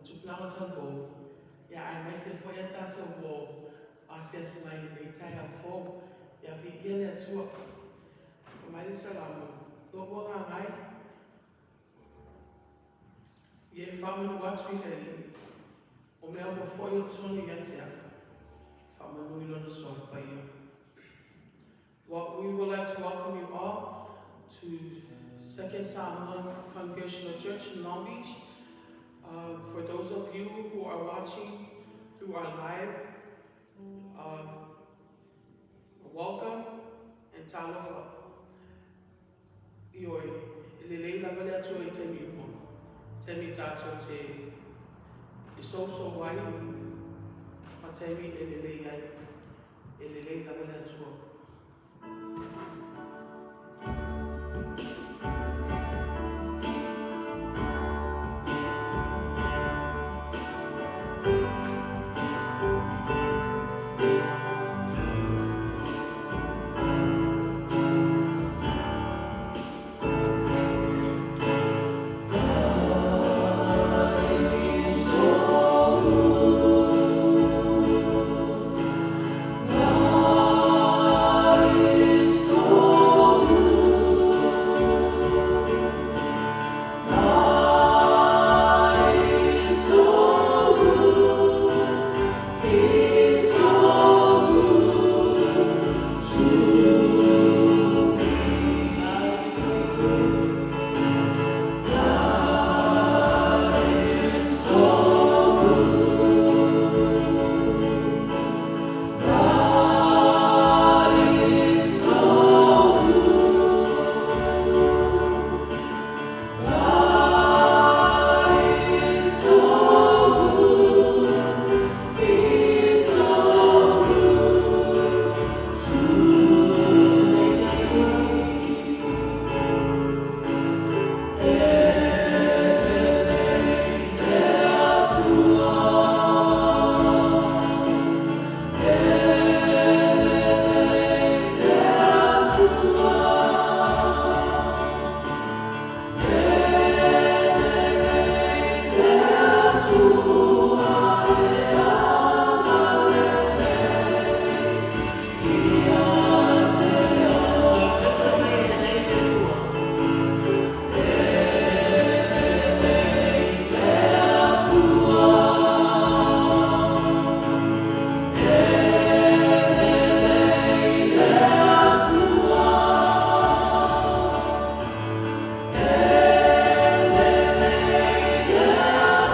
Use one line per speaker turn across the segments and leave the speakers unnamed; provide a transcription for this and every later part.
tupulaga talavou, ia aemaise foi a tatou uo asiasi mai i lenei taeao fou. Ia viia le Atua. Fai mai le Salamo, Lou agaga e, ia e faamanu atu i le Alii, o mea uma foi o totonu ia te au, faamanu i lona suafa paia. Well, we would like to welcome you all to Second Samoan Congregational Church in Long Beach. For those of you who are watching through our live, welcome and talofa. Ioe, e lelei lava le Atua i taimi uma. Taimi tatou te i sousou ai, ma taimi e lelei ai. E lelei lava le Atua. Toe pese mai e lelei le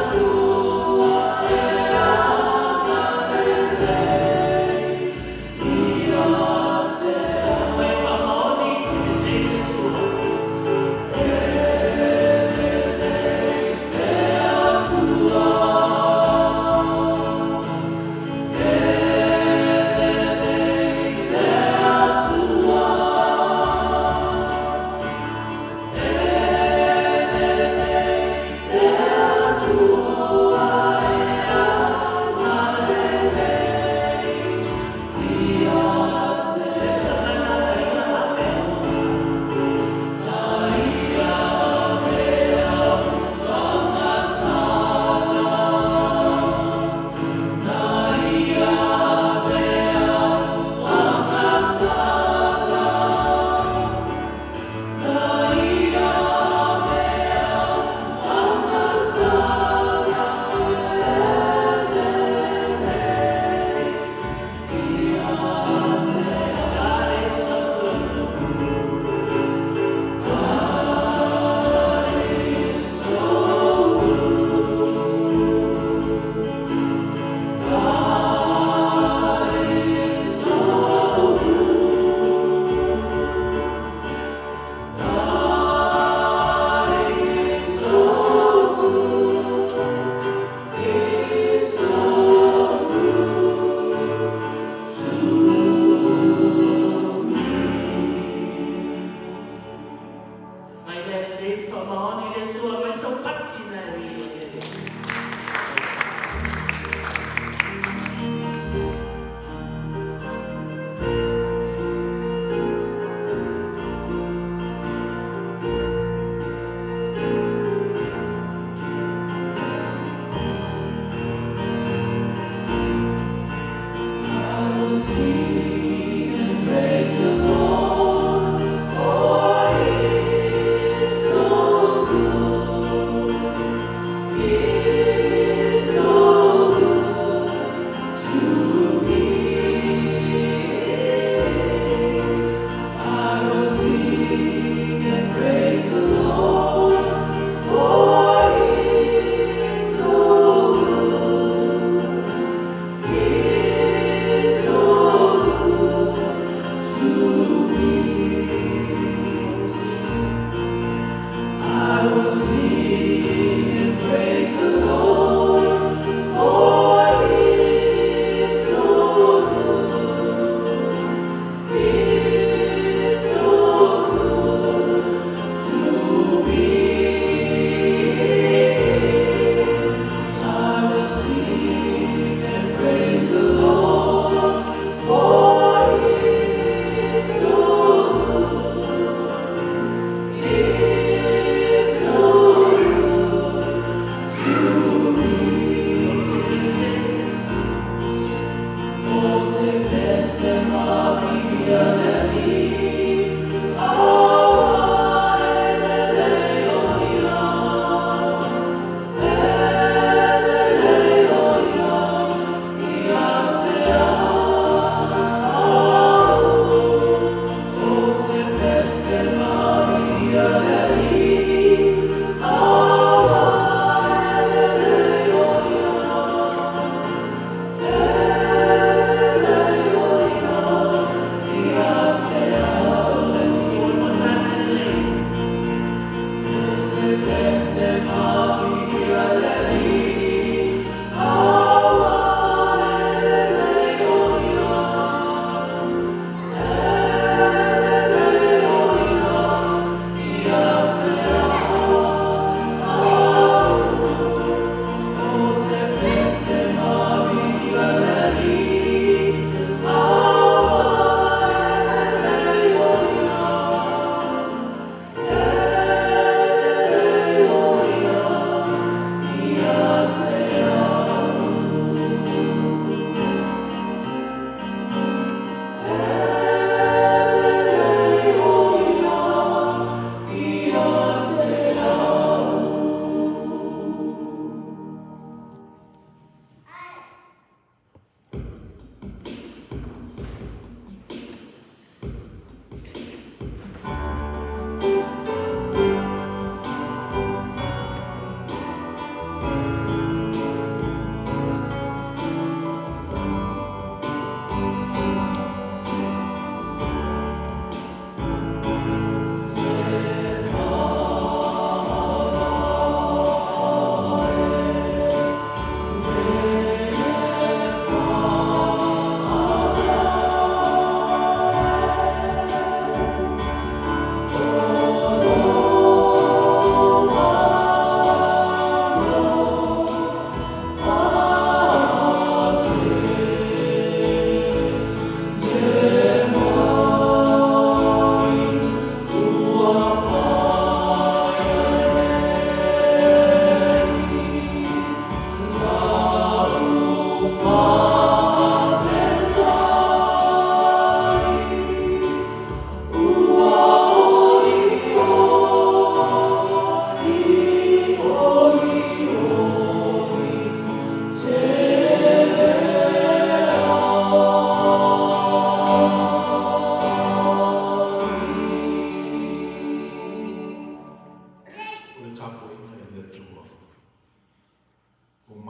Atua.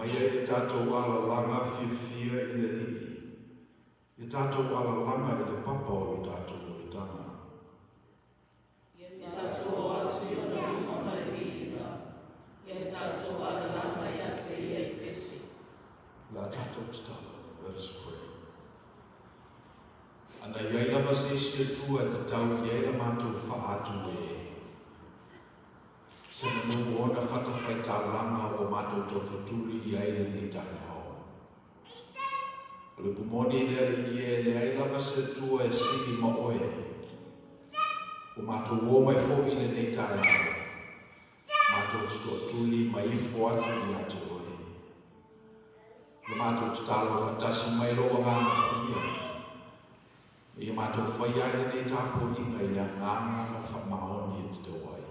Aumaia ia tatou alalaga fiafia i le Alii, ia tatou alalaga i le papa o le tatou olataga.
Ia tatou o atu i ona luma ma le viiga, ia tatou alalaga ia te ia i pese.
Le a tatou tatalo. Let us pray. Ana i ai lava se isi Atua e tatau i ai la matou faa-atu e, semanu o ona fatafaitaulaga ua matou taufatuli i ai lenei taeao. O le upu moni le Alii e, leai lava se Atua e sili ma Oe. Ua matou o mai foi i lenei taeao, matou te toatuli ma ifo atu ia te Oe. Le matou tatalo, faatasi mai Lou Agaga Paia, ina ia matou faia ai lenei tapuaiga i le agaga ma le faamaoni e tatau ai.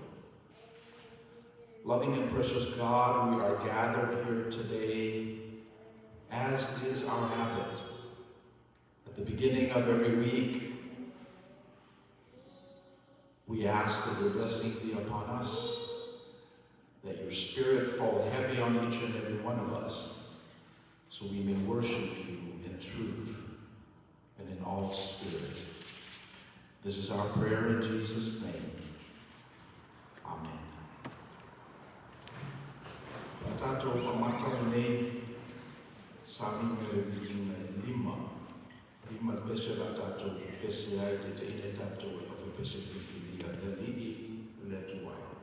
Loving and precious God, we are gathered here today, as is our habit. At the beginning of every week, we ask that your blessing be upon us, that your Spirit fall heavy on each and every one of us, so we may worship you in truth and in all spirit. This is our prayer in Jesus' name. Amen. A tatou amata lenei sauniga i le viiga e lima, lima le pese la tatou pese ai taitaiina i tatou e le aufaipese filifilia, Le Alii le Atua e.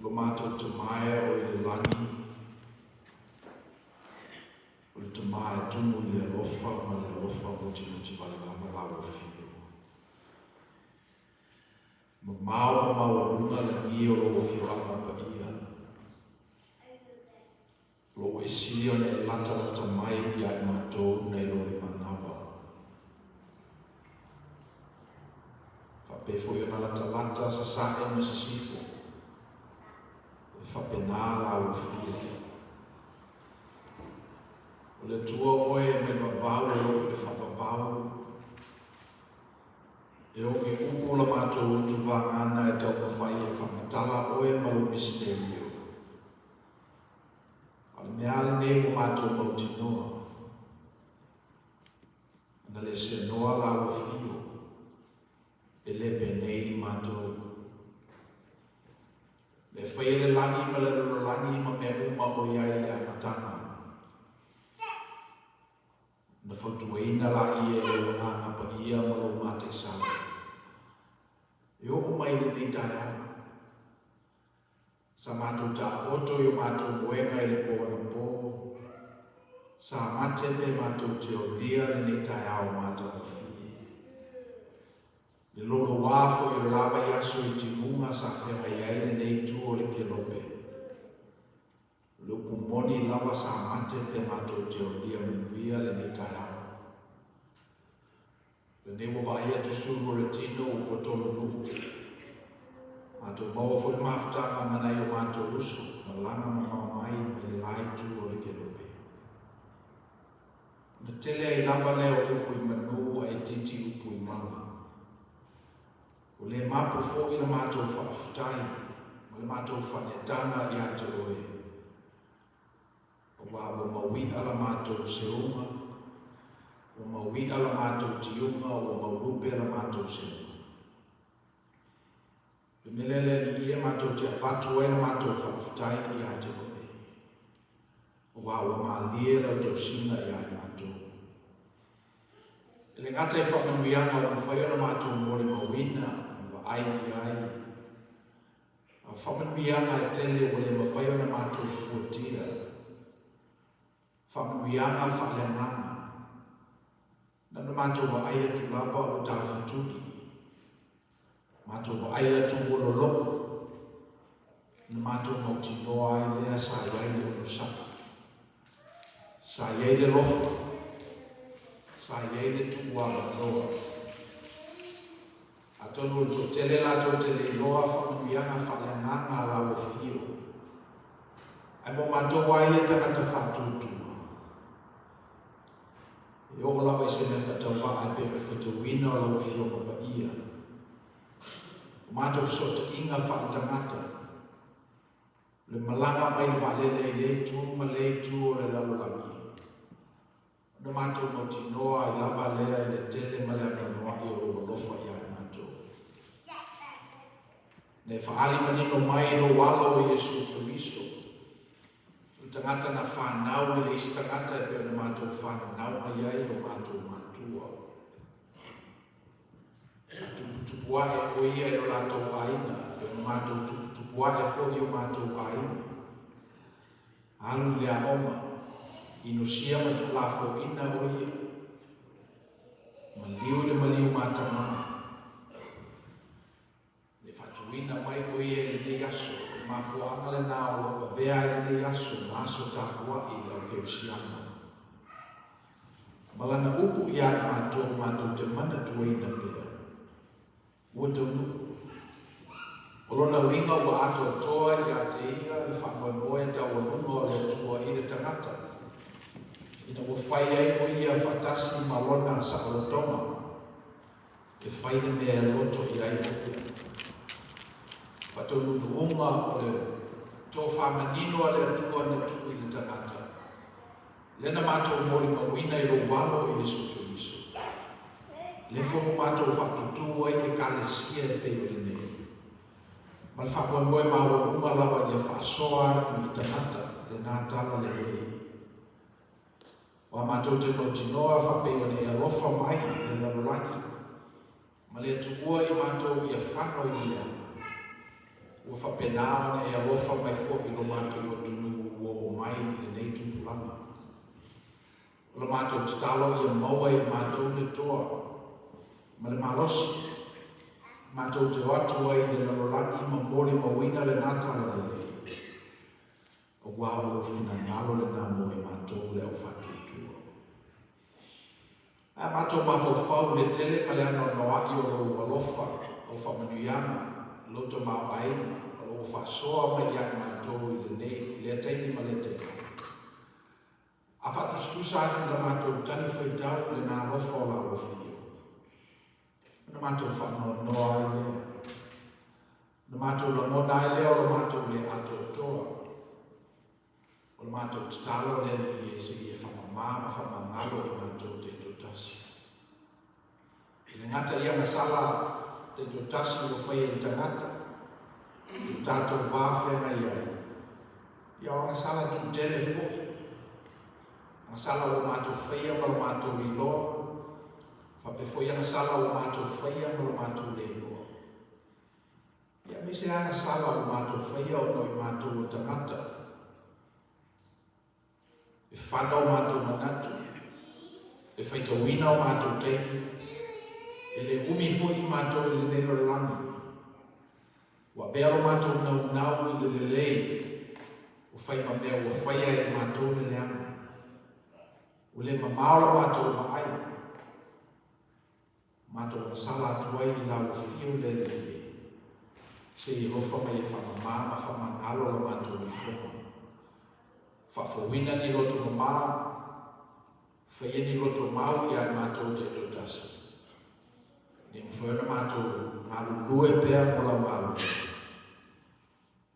Lo matou Tama e o i le lagi, o le Tama e tumu i le alofa ma le alofa mutimutī vale lava lau Afio. Mamao ma maualuga lagi o lou afioaga paia. O lo o e sili ona e latalata mai ia i matou nai lo le manava. Faapea foi ona latalata sasae ma sisifo, e faapena lau afio. O le Atua oe e mai vavau e oo i le faavavau, e oge upu la matou utu vagana e taumafai e faamatala oe ma lou misitelio. A o le mea lava lenei ua matou mautinoa, ana le seanoa lau afio, e le penei i matou. Le faia le lagi ma le lalolagi ma mea uma o i ai i le amataga. Na fautuaina laia e lou Agaga Paia ma lou mataisala. E oo mai lenei taeao. Sa matou taoto i o matou moega i le po anapo. Sa mate pe matou te aulia lenei taeao matagofie. Le loloa foi o le la vaiaso i timuga sa feagai ai lenei itu o le kelope. O le upu moni lava sa mate pe matou te aulia manuia lenei taeao. Lenei ua vaai atu sulu o le tino ua potolo nuu. Matou maua foi le mafutaga ma nai o matou uso, malaga mamao mai mai le la itu o le kelope. Ona tele ai lava lea o upu i manu ae itiiti upu i mala. Ua le mapu foi le matou faafetai ma le matou faanetaga ia te oe. Aua ua maui'a la matou seuga, ua maui'a la matou tiuga, ua maulupe la matou seuga. Le mea lea le Alii e matou te avatu ai la matou faafetai ia te Oe, aua ua malie lau tausiga ia i matou. E le gata i faamanuiaga ua mafai ona matou molimauina ma vaai i ai, A o faamanuiaga e tele ua le mafai ona matou fuatia, faamanuiaga faaleagaga, na ona matou vaai atu lava ua tafatuli, matou vaai atu ua lolo'o, ona matou mautinoa ai lea sa i ai le onosai, sa i ai le alofa, sa i ai le tuuavanoa. Atonu o le toatele latou te le iloa faamanuiaga faaleagaga a lau afio. Ae mo matou a ia tagata faatuatua, e oo lava i se mea faatauvaa e pei o le faitauina o lau Afioga Paia. O matou fesootaiga faaletagata, o le malaga mai le vaalele i lea itu ma lea itu o le lalolagi, Ona matou mautinoa ai lava lea i le tele ma le anoanoaʻi o lou alofa iā i matou. Na e faaali manino mai i lou alo o Iesu Keriso, o le tagata na fanau i le isi tagata e pei ona matou fananau mai ai o matou matua. Sa tuputupu ae o ia i lo latou aiga, e pei ona matou tuputupu ae foi i o matou aiga. Alu i le aoga, inusia ma tuulafoaina o ia. Maliu i le maliu matama. Le faatuina mai o ia i lenei aso, o le mafuaaga lena o lo o avea ai lenei aso ma aso tapuai i le au kerisiano. Ma lana upu ia i matou, matou te manatuaina pea. Ua taunuu. O lona uiga ua atoatoa ia te ia le faamoemoe taualuga o le Atua i le tagata, ina ua fai ai o ia faatasi ma lona saolotoga e fai le mea e loto i ai o ia. Faataunuunuuga o le tofa manino a le Atua na tuu i le tagata, Lea na matou molimauina i lou alo o Iesu Keriso. Lea foi ua matou faatutū ai Ekalesia e pei o lenei, ma le faamoemoe maualuga lava ia faasoa atu i tagata lena tala lelei. Ua matou te mautinoa faapei ona e alofa mai i le lalolagi, ma le tuua i matou ia fano i le leaga. Ua faapena ona e alofa mai foi i lo matou atunuu ua oo mai i lenei tupulaga. O la matou tatalo ia maua e i matou le toa ma le malosi matou te o atu ai i le lalolagi ma molimauina lena talalelei, aua o lou finagalo lena mo i matou le au faatuatua. Ae a matou mafaufau i le tele ma le anoanoa'i o lou alofa, au faamanuiaga, lou tamaoaiga, o lo o ua faasoa mai ia i matou i lenei lea taimi ma lea taimi. A faatusatusa atu i la matou tali faitau i lena alofa o la ua fio, ona matou faanoanoa ai lea. Ona matou lagona ai lea o lo matou le atoatoa. O le matou tatalo le Alii e seia faamama ma faamagalo i matou taitoatasi. E le gata i agasala taitoatasi ua faia i le tagata, i lo tatou va feagai ai, ia o agasala tutele foi, agasala ua matou faia ma lo matou iloa, faapea foi agasala ua matou faia ma lo matou le iloa. Ia aemaise agasala ua matou faia ona o i matou o tagata. E fana o matou manatu, e faitauina o matou taimi, e le umi foi i matou i lenei lalolagi. Ua avea lo matou naunau i le lelei, ua fai ma mea ua faia e matou le leaga. Ua le mamao la matou vaai, matou agasala atu ai i lau afio le Alii e. Se i alofa mai e faamama ma faamagalo la matou ifoga. Faafouina ni loto mama, faia ni loto mau ia i matou taitoatasi. Ina ia mafai ona matou galulue pea mo lau galuega.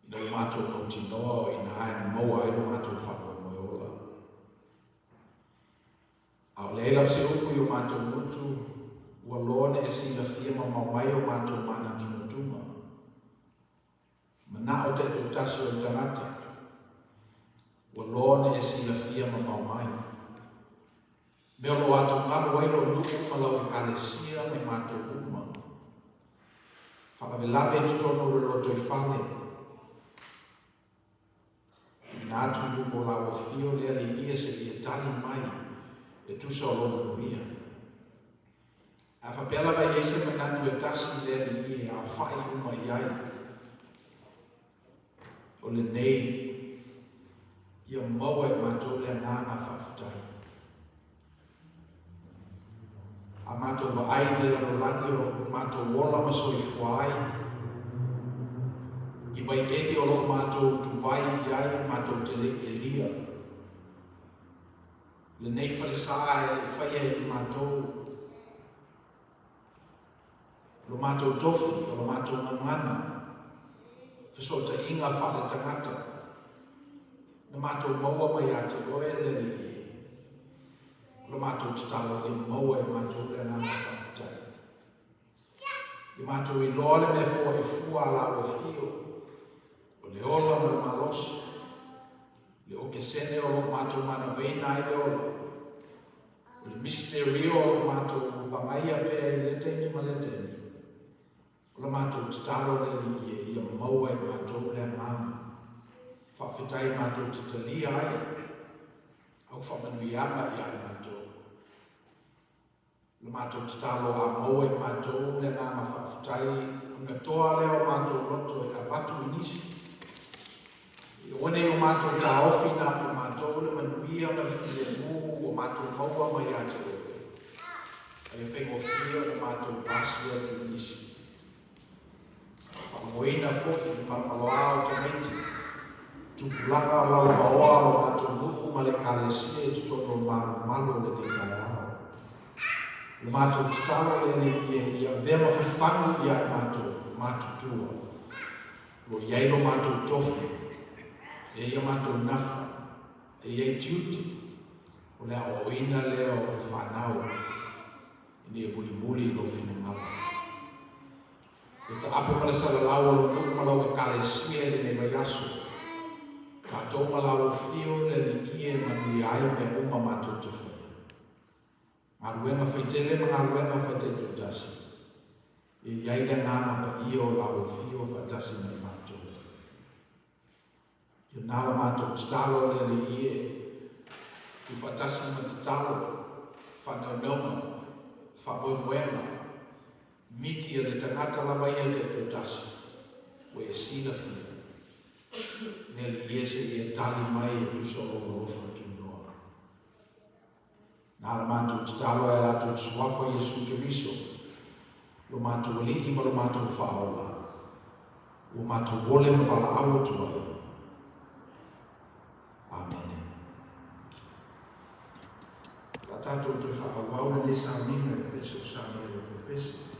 Ina ua matou mautinoa o i ina e maua ai lo matou faamoemoe ola. A o leai lava se upu i o matou motu, ua loa ona e silafia mamao mai o matou manatunatuga. Manao taitoatasi o le tagata, ua loa ona e silafia mamao mai. Mea o lo o atugalu ai lou nuu ma lau Ekalesia ma i matou uma. Faalavelave i totonu o le lotoifale. Tuuina atu i luma o lau afio le Alii ia seia e tali mai e tusa o lou manuia. A faapea lava e i ai se manatu e tasi i le Alii e aofa'i uma i ai, o lenei ia maua e matou le agaga faafetai. A matou vaai i le lalolagi o lo o matou ola ma soifua ai, i vaieli o lo o matou tuvai i ai matou te le i elia. Lenei falesa e le i faia e i matou lo matou tofi, o lo matou gagana, fesootaiga faaletagata, na matou maua mai ia te oe le Alii e. O lo matou tatalo ia maua e matou le agaga faafetai. Ia matou iloa le mea foai fua a lau afio, o le ola ma le malosi, le okesene o lo matou manavaina ai le ola, O le misterio o lo matou pagaia pea i lea taimi ma lea taimi, o la matou tatalo le Alii e ia maua e matou le agaga faafetai matou te talia ai au faamanuiaga ia i matou. O la matou tatalo a maua e matou le agaga faafetai ona toa lea o matou loto e avatu i nisi. Aua ne i o matou taofi na o matou le manuia ma le filemu ua matou maua mai ia te oe, a ia faigofie ona matou pasi atu i nisi. Faalagoina foi le malomaloa o tamaiti, tupulaga lalovaoa o lo matou nuu ma le Ekalesia i totonu o le malumalu o lenei taeao. O le matou tatalo le Alii e ia avea ma fefanu ia i matou matutua. Ua i ai lo matou tofi, e i ai a matou nafa, e i ai tiute, o le aoaoina lea o fanau ina ia mulimuli i lou finagalo. Le taape ma le salalau o lou nuu ma lau Ekalesia i lenei vaiaso, tatou ma lau afio le Alii e manuia ai mea uma matou te faia. Galuega faitele ma galuega faitaitoatasi, e i ai le agaga paia o lau afio faatasi ma i matou. Lena la matou tatalo le Alii e, tuufaatasi ma tatalo, faanaunauga, faamoemoega, miti a le tagata lava ia taitoatasi, ua e silafia. Le Alii e, se i e tali mai e tusa o lou alofa tunoa. Na la matou tatalo ai latou suafa Iesu Keriso, lo matou Alii ma lo matou Faaola, ua matou ole ma valaau atu ai. Amene. La tatou toe faaauau lenei sauniga e pese o sauni e lofe pese.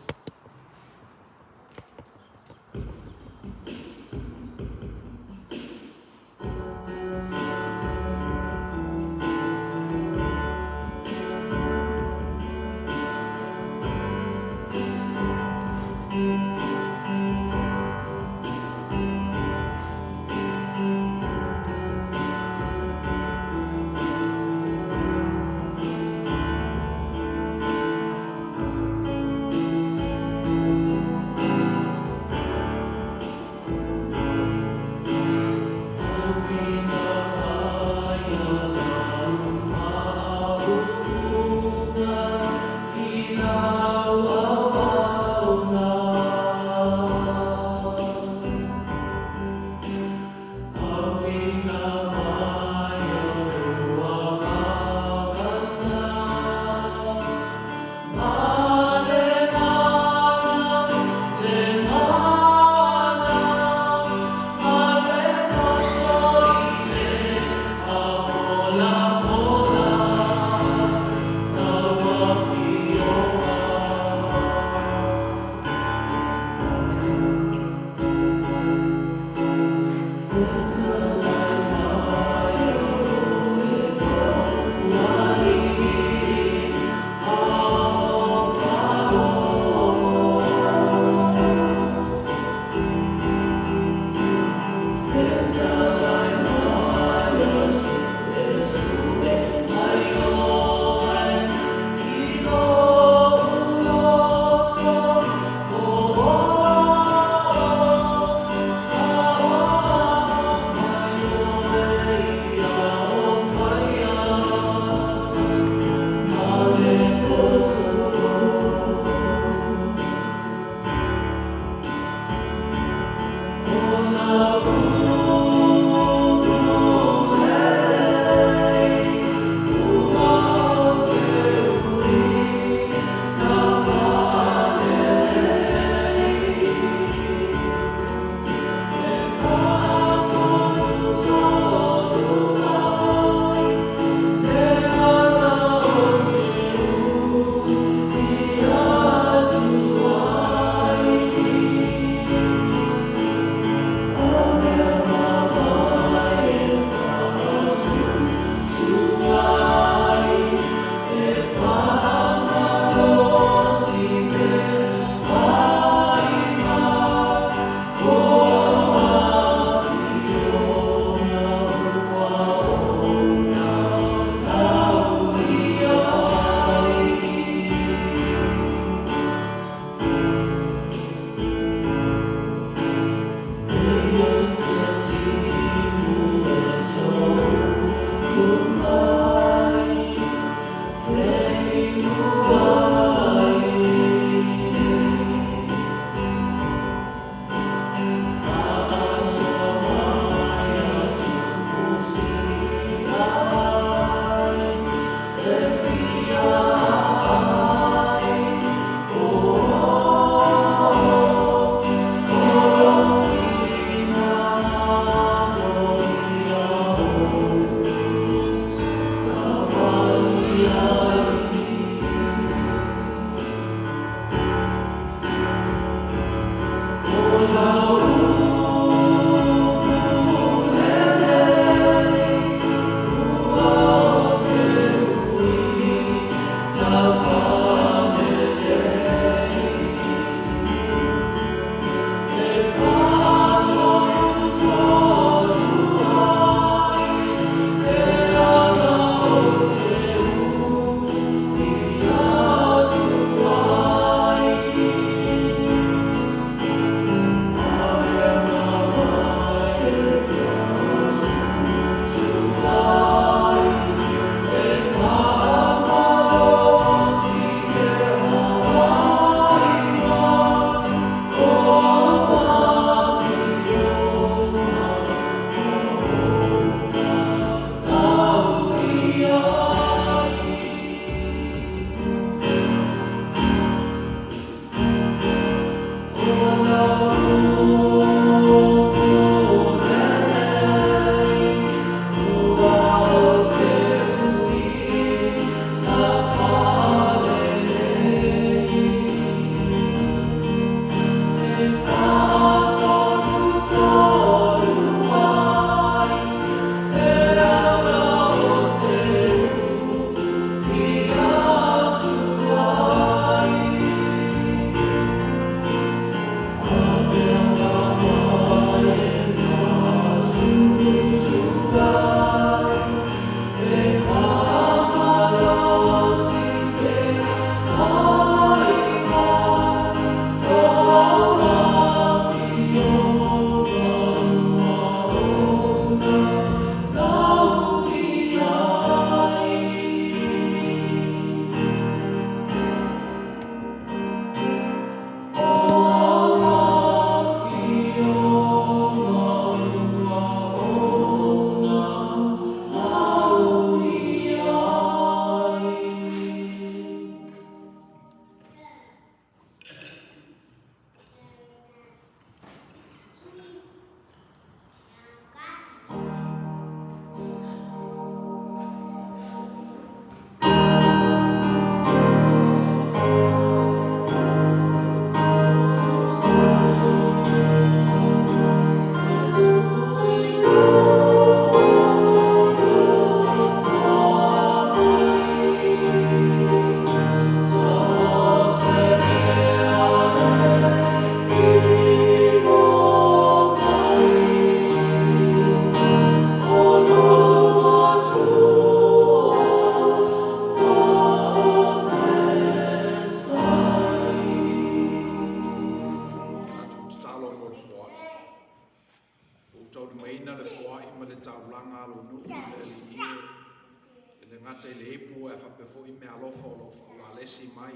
foai ma le taulaga a lou nuu le Alii e, e le gata i le ipu ae faapea foi meaalofa o lo o faaulalesi mai.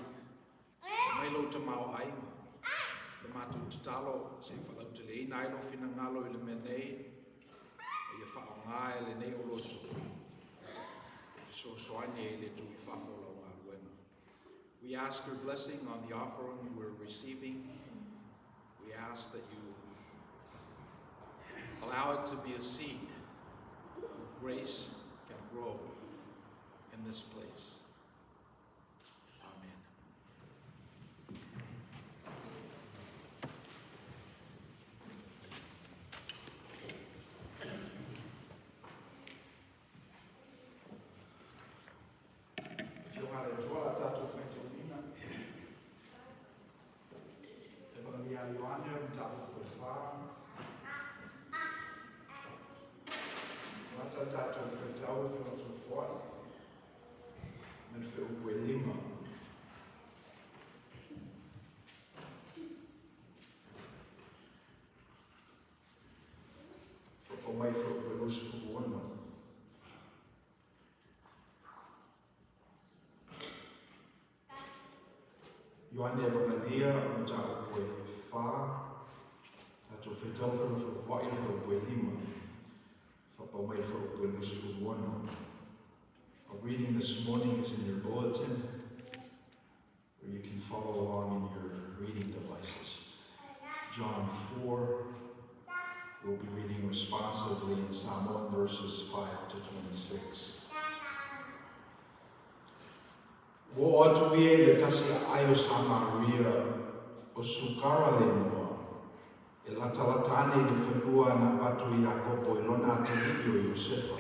Mai lou tamaoaiga. Le matou tatalo, se i faalauteleina ai lou finagalo i le mea nei, a ia faaaoga e lenei olotu e fesoasoani ai i le tuu i fafo o lau galuega. We ask your blessing on the offering we're receiving. We ask that you allow it to be a seed where grace can grow in this place. Amen. Afioga a le Atua la tatou faitauina. Evangelia a Ioane o le mataupu e fa. Mata tatou faitau felafolafoai ma le feupu e lima. Whakapau mai feupu e 26. Ioane Evangelia o le mataupu e fa, tatou faitau felafolafoai le fuaiupu e lima, faapau mai le fuaiupu e 26. Our reading this morning is in your bulletin, or you can follow along in your reading devices. John 4, we'll be reading responsively in Samoan verses 5 to 26. Ua oo atu ia i le tasi aai o Samaria, o Sukara le igoa, e latalata ane i le fanua na avatu e Iakopo i lona atalii o Iosefa.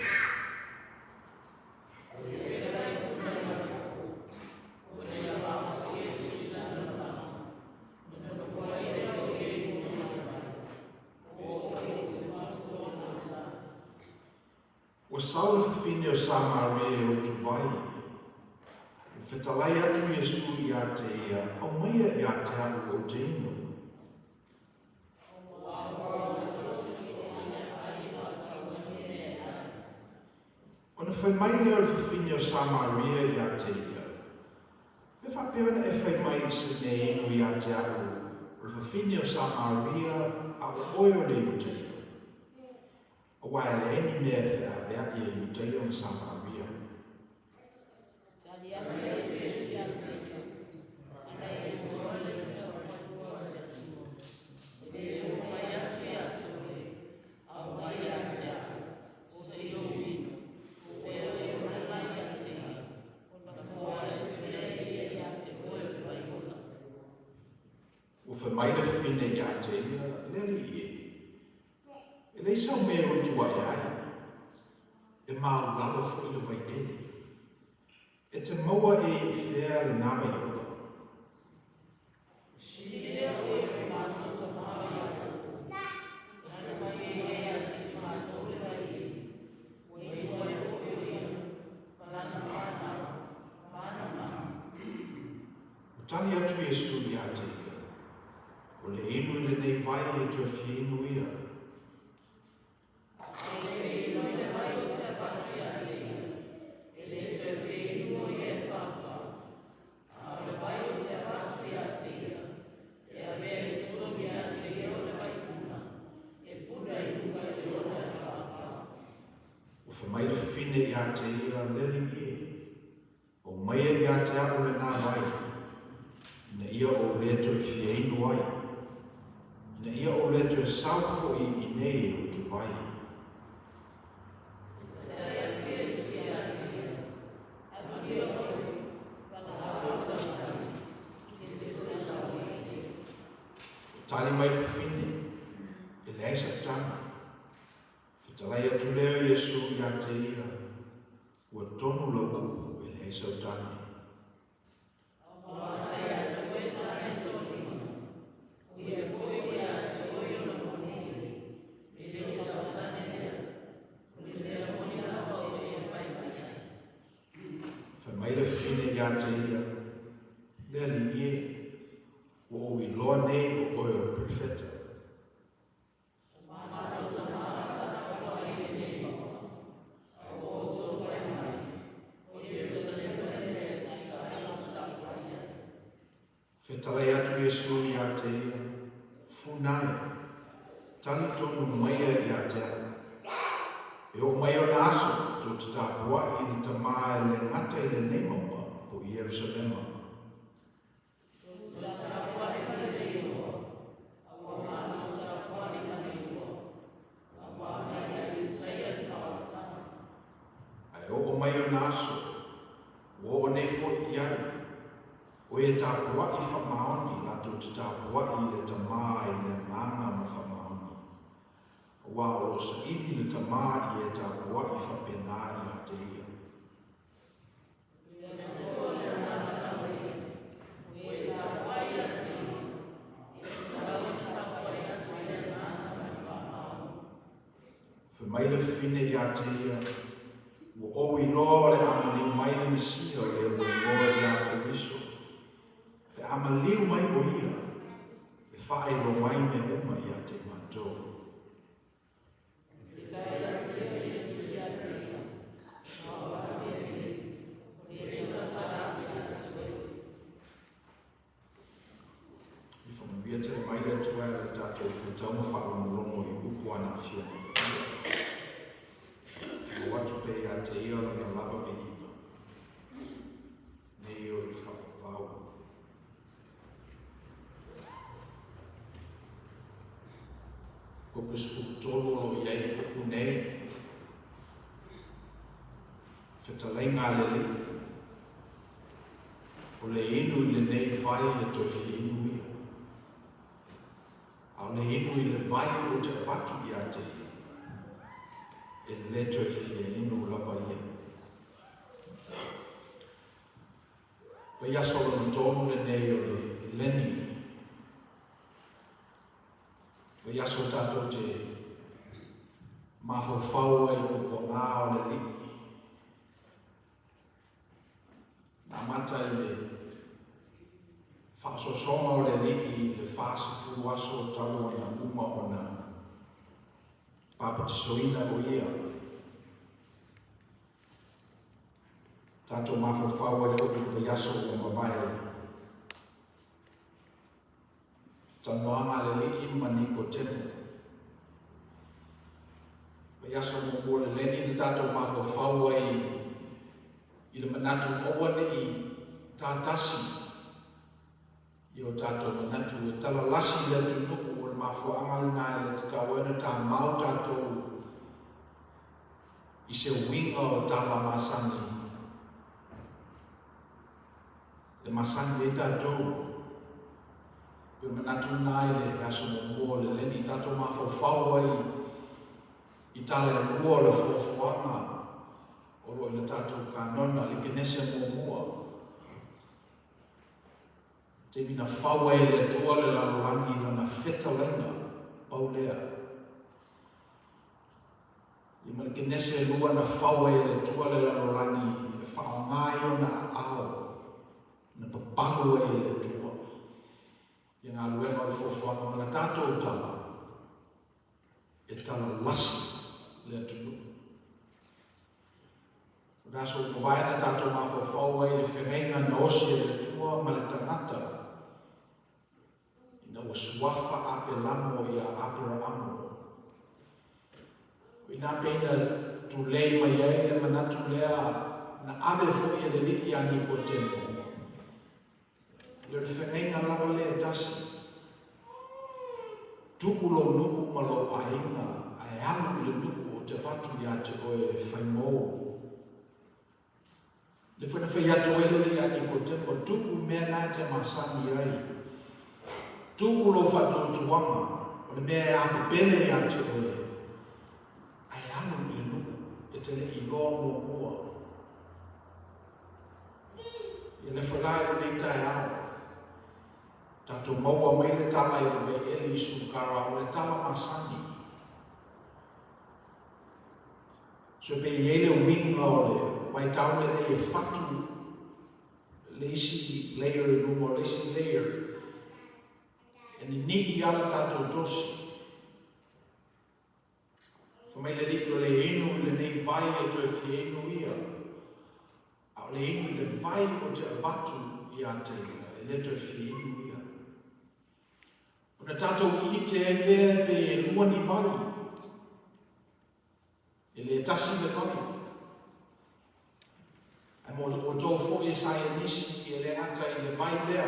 Ua sau le fafine o Samaria e o tu vai. Ua fetalai atu Iesu iā te ia, Aumaia iā te a'u ou te inu. Ona fai mai lea o le fafine o Samaria iā te ia, Me faapea ona e fai mai i se mea inu iā te a'u o le fafine o Samaria a o oe o le Iutaia? Aua e leai ni mea e feaveai e Iutaia ma Samaria. Ua fai mai le fine iā te ia, Le alii e, e leai sau mea e otu aʻe ai, e maulalo foi le vai eli. E te maua e i fea lenā vai ola? Ua tali atu Iesu iā te ia, O le inu i lenei vai e toe fia inu ia. Ua fai mai le fafine iā te ia, Le alii e, Aumaia ia te a'u lenā vai, ina ia ou le toe fia inu ai, ina ia ou le toe sau foʻi i nei e utu vai. Ua tali mai fafine, E leai sa tama. Fetalai atu lea o Iesu ia te ia, Ua tonu lau upu e leai sau tane. Fai mai le fine ia te ia, Le Alii e, ua ou iloa nei o oe o le Perofeta. Fetalai atu Iesu ia te ia, Funae, tali tonu maia ia te au. E oo mai ona aso, tou te tapuai i le Tama e le gata i lenei mauga, po o Ierusalema.
Tou te tapuai ma le igoa, a ua matou tapuai ma le igoa, a ua agai ia Iutaia le faaolataga.
A e oo mai ona aso, ua oo nei foi i ai, o e tapuai faamaoni latou te tapuai i le Tama i le agaga ma faamaoni, aua o lo o saili le Tama i e tapuai faapena ia te ia.
Le Atua le Agaga Paia, o e tapuai ia te ia, e tatau ona tapuai atu i le agaga ma le faamaoni.
Fai mai le fine ia te ia, Ua ou iloa o le a maliu mai le Mesia o le ua igoa ia Keriso. Pe a maliu mai o ia, e faailoa mai mea uma ia te matou.
E tae atu e Iesu ia te ia, Ma o ave nei, o le tatala atu ia te oe.
I whakamanuia tele mai le Atua e le tatou faitaunga faalogologo i upu a na Afioga Paia. Tulou atu pea ia te ia lona lava viiga. Nei o i le faavavau. Kopu 13 o lo o i ai i upu nei, Fetalaiga a le Alii, o le inu i lenei vai e toe fia inu ia. A o le inu i le vai ou te avatu ia te ia, e le toe fia inu lava ia. Vaiaso lona tolu lenei o le leni. Vaiaso tatou te mafaufau ai i pupuaga o le Alii. Na amata i le faaosoosoga o le Alii i le 40 aso talu ona uma ona papatisoina o ia. Tatou mafaufau ai foi i le vaiaso ua mavae. Talanoaga a le Alii ma Nikotemo. Vaiaso muamua le leni na tatou mafaufau ai i le manatu aua ne i tatasi i o tatou manatu e talalasi i le atunuu o le mafuaaga lena e le tatau ai ona tamau tatou i se uiga o tala masani e masani ai tatou. Pe manatu lena i le aso muamua o le leni, tatou mafaufau ai i tala e lua o le fuafuaga o lo o i le tatou kanona, le Kenese muamua. Taimi na fau ai e le Atua le lalolagi i lana fetalaiga, pau lea. I ma le Kenese e lua na fau ai e le Atua le lalolagi e faaaoga ai ona aao na papalu ai e le Atua ia galuega o le fuafuaga ma le tatou tala e talalasi le atunuu. O le aso ua mavae na tatou mafaufau ai i le feagaiga na osi e le Atua ma le tagata ina ua suafa Apelamo ia Aperaamo. O i ina pei na tulei mai ai le manatu lea na ave foi e le alii ia Nikotemo. E le o le feagaiga lava lea e tasi. Tuu lou nuu ma lou aiga ae alu i le nuu ou te avatu ia te oe e fai mou. Le foi na fai atu ai le alii ia Nikotemo, tuu mea na e te masani ai. Tuu lou faatuatuaga, o le mea e apepele ia te oe, ae alu i le nuu e te le i iloa muamua. Ia le foi la i lenei taeao, tatou maua mai le tala i le vaieli i Sukara, o le tala masani. So pe i ai le uiga o le vaitau lenei e fatu le isi layer i luga o le isi layer, e ninii lava le tatou tosi. Fai mai le Alii o le inu i lenei vai e toe fia inu ia, a o le inu i le vai ou te avatu ia te ia, e le toe fia inu ia. Ona tatou ite ai lea pe e lua ni vai. E le tasi le vai. Ae mo outou foi e saienisi e le gata i le vai lea,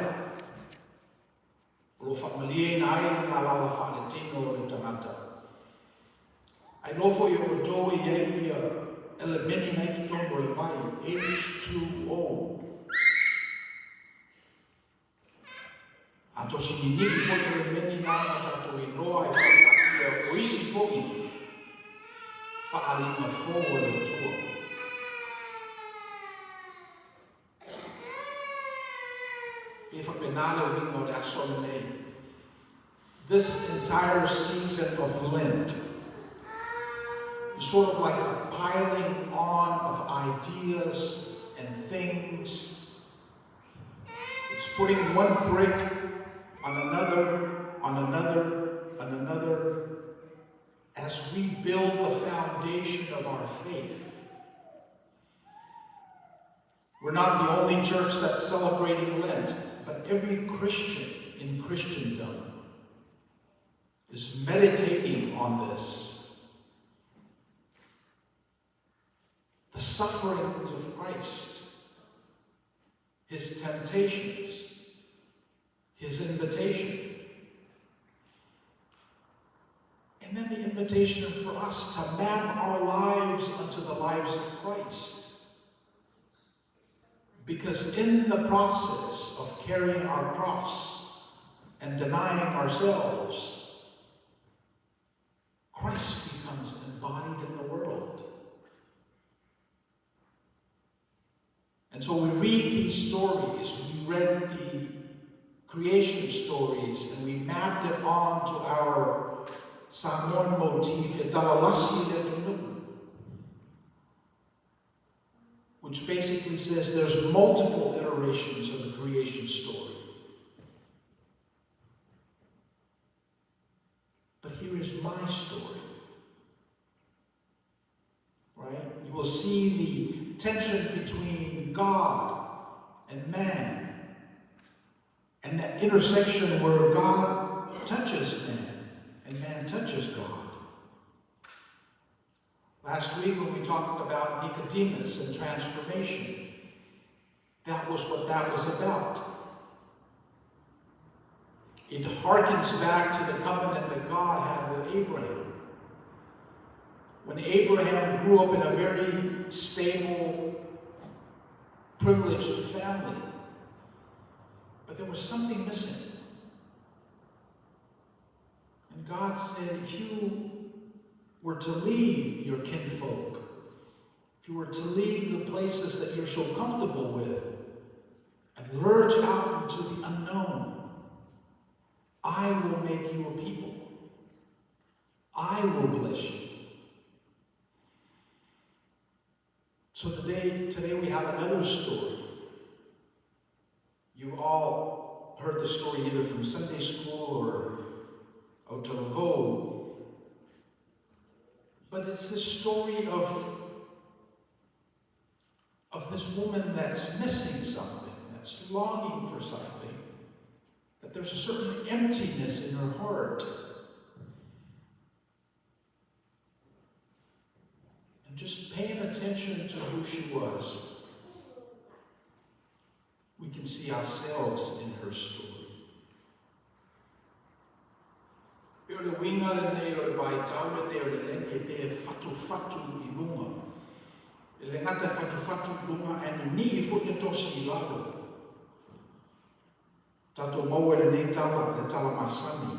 o lo o faamalieina ai le galala faaletino o le tagata. Ae iloa foi e outou e i ai ia elemeni na i totonu o le vai, H2O. A tosi ninii foi elemeni na na tatou iloa ai foi laia o isi foi faaaliga fou a le Atua. Pe faapena le uiga o le aso lenei. This entire season of Lent is sort of like a piling on of ideas and things. It's putting one brick on another, on another, on another, as we build the foundation of our faith. We're not the only church that's celebrating Lent, but every Christian in Christendom is meditating on this. The sufferings of Christ, his temptations, his invitation. And then the invitation for us to map our lives unto the lives of Christ. Because in the process of carrying our cross and denying ourselves, Christ becomes embodied in the world. And so we read these stories, we read the creation stories, and we mapped it on to our Samoan motif, e talalasi le atunuu, which basically says there's multiple iterations of the creation story. But here is my story. Right? You will see the tension between God and man, and that intersection where God touches man and man touches God. Last week when we talked about Nicodemus and transformation, that was what that was about. It harkens back to the covenant that God had with Abraham. When Abraham grew up in a very stable, privileged family, but there was something missing. And God said, if you were to leave your kinfolk, if you were to leave the places that you're so comfortable with, and lurch out into the unknown, I will make you a people. I will bless you. So today we have another story. You all heard the story either from Sunday school or Otalavou. But it's the story of this woman that's missing something, that's longing for something, that there's a certain emptiness in her heart. And just paying attention to who she was, we can see ourselves in her story. Pe o le uiga lenei o le vaitau lenei o le leni e pei e fatufatu i luga. E le gata e fatufatu i luga ae ninii foi le tosi i lalo. Tatou maua i lenei tala, le tala masani.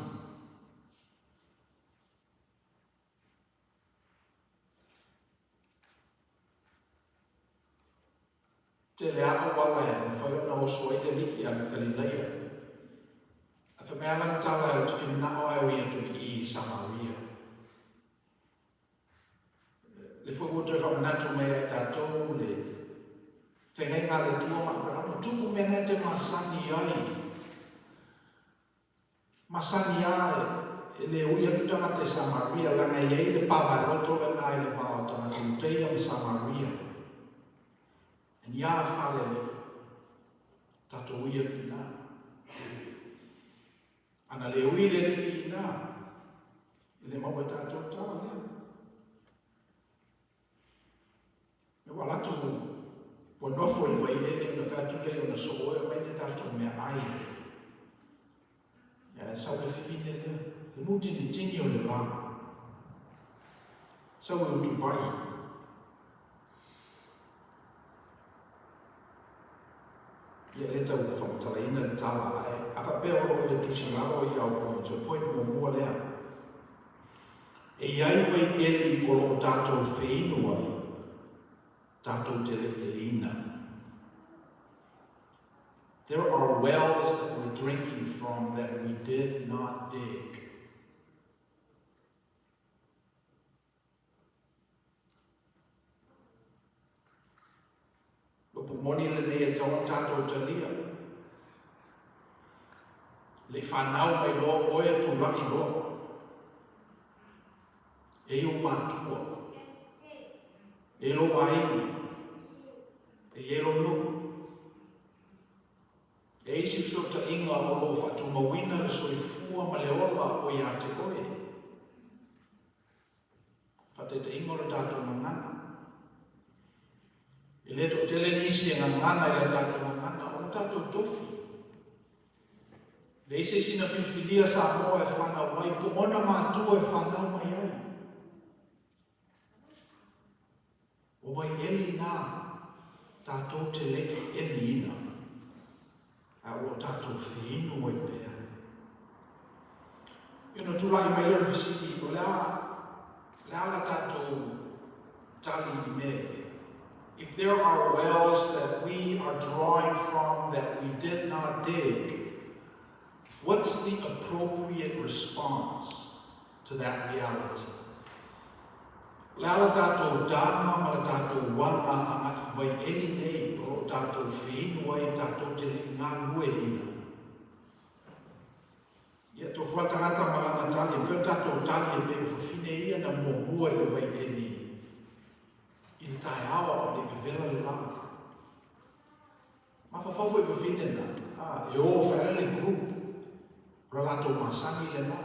Tele a auala e mafai ona oso ai le alii ia le Kalilaia. Ae fai mai a lana tala ou te fia manao ae o i atu i i Samaria. Le foi ua toe faamanatu mai ia i tatou le feagaiga a le Atua ma Aperahama, tuu mea na e te masani ai. Masani a e le ui atu tagata i Samaria, leaga e i ai le pavaeloto lena i le va o tagata Iuteia ma Samaria. E ni a fale alii, tatou ui atu i ina. Ana le ui le alii i ina, e le maua e tatou le tala lea. Me ua latou ua nofo i le vaiele ona fai atu lea i ona soo e aumai ni a tatou meaai. Ia, e sau le fafine lea, le mutinitini o le la. Sau e utuvai. Ia, e le tau faamatalaina le tala, ae a faapea o lo o e tusi lalo i au points, o le point muamua lea. E i ai vaieli o lo o tatou feinu ai, tatou te le i eliina. There are wells that we're drinking from that we did not dig. Upu moni lenei e tatau ona tatou talia. Le i fanau mai loa oe e tulai loa. E i ou matua. E i lou aiga. E i lou nuu. E i isi fesootaiga o lo o faatumauina le soifua ma le ola o ia te oe. Faataitaiga o le tatou gagana. E le toatele nisi e gagana i le tatou gagana ona tatou tofi. Leai se isi na filifilia Samoa e fanau mai po o ona matua e fanau mai ai. O vaieli na tatou te le i eliina, ae o lo o tatou feinu ai pea. Ia ona tulai mai lea o le fesili, o le a, le a la tatou tali i mea ia? If there are wells that we are drawing from that we did not dig, what's the appropriate response to that reality? O le a la tatou daga ma le tatou uaga agaʻi i vaieli nei o lo o tatou feinu ai tatou te le i galueina? Ia, tofu lava le tagata ma lana tali, e mafai ona tatou tali e pei o fafine ia na muamua i le vaieli i le taeao a o le i vevela le la. Mafaufau foi fafine na, a, e o faaela le group, o le latou masani lena.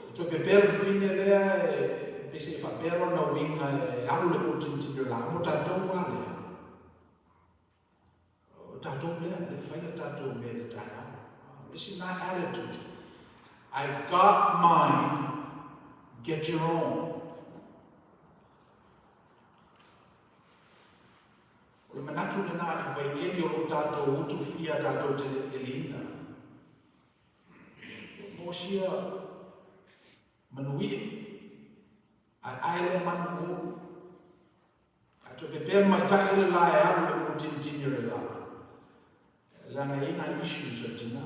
E toe pepea le fafine lea e pei se i faapea lona uiga e alu le mutinitini o le la, mo tatou lava lea. O tatou lea, lea e fai le tatou mea i le taeao. O le isi lena attitude. I've got mine, get your own. O le manatu lena i vaieli o lo o tatou utufia tatou te le eliina. Mo sia manuia, ae ae lea manu o. Ae toe pepea le maitai le la e alu le mutinitini o le la. Leaga e i ai nai issues a tina.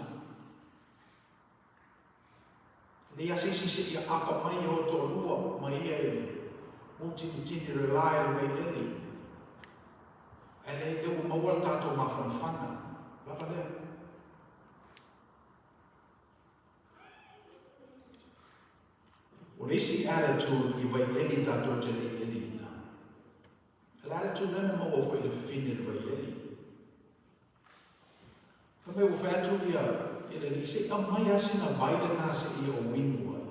Leai lava se isi seia apa mai e o toalua ma ia i le mutinitini o le la i le vaieli. Ae leai, lea ua maua le tatou mafanafana. Lava lea. O le isi attitude i vaieli tatou te le i eliina, o le attitude lea na maua foi i le fafine i le vaieli. Fai mai ua fai atu ia i le alii, se i aumai lava sina vai lena se i ou inu ai.